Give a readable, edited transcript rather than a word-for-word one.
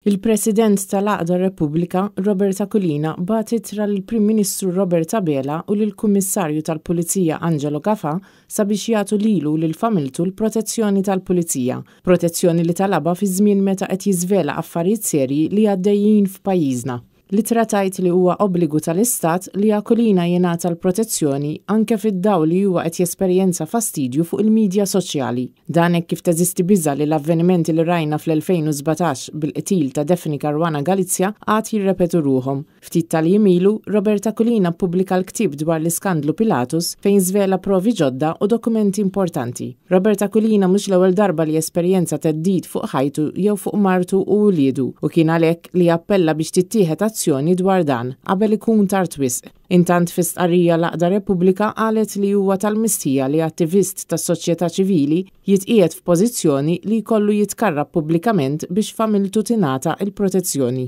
Il-President tal-Għaqda Repubblika, Robert Aquilina, bagħat ittra lill-Prim Ministru Robert Abela u lill-Kummissarju tal-Pulizija Angelo Gafà sabiex jagħtu lilu u lil familtu l-protezzjoni tal-Pulizija, protezzjoni li talabha fi żmien meta qed jiżvela affarijiet serji li għaddejjin f'pajjiżna. L-ittra tgħid li huwa obbligu tal-Istat li Aquilina jingħata l-protezzjoni anke fid-dawl li huwa qed jesperjenza fastidju fuq il-midja soċjali. Dan hekk kif teżisti biża' li l-avvenimenti li rajna fl-2017 bil-qtil ta' Daphne Caruana Galizia għad jirrepetu ruħhom. Ftit tal-jiem ilu, Robert Aquilina ppubblika l-ktieb dwar l-iskandlu Pilatus fejn żvela provi ġodda u dokumenti importanti. Robert Aquilina mhux l-ewwel darba li esperjenza theddid fuq ħajtu jew fuq martu u uliedu u kien għalhekk li appella biex tittieħed azzjoni dwar dan qabel ikun tard wisq. Intant fi stqarrija l-Għaqda Repubblika qalet li huwa tal-mistħija li attivist tas-soċjetà ċivili jitqiegħed f'pożizzjoni li jkollu jitkarrab pubblikament biex familtu tingħata l-protezzjoni.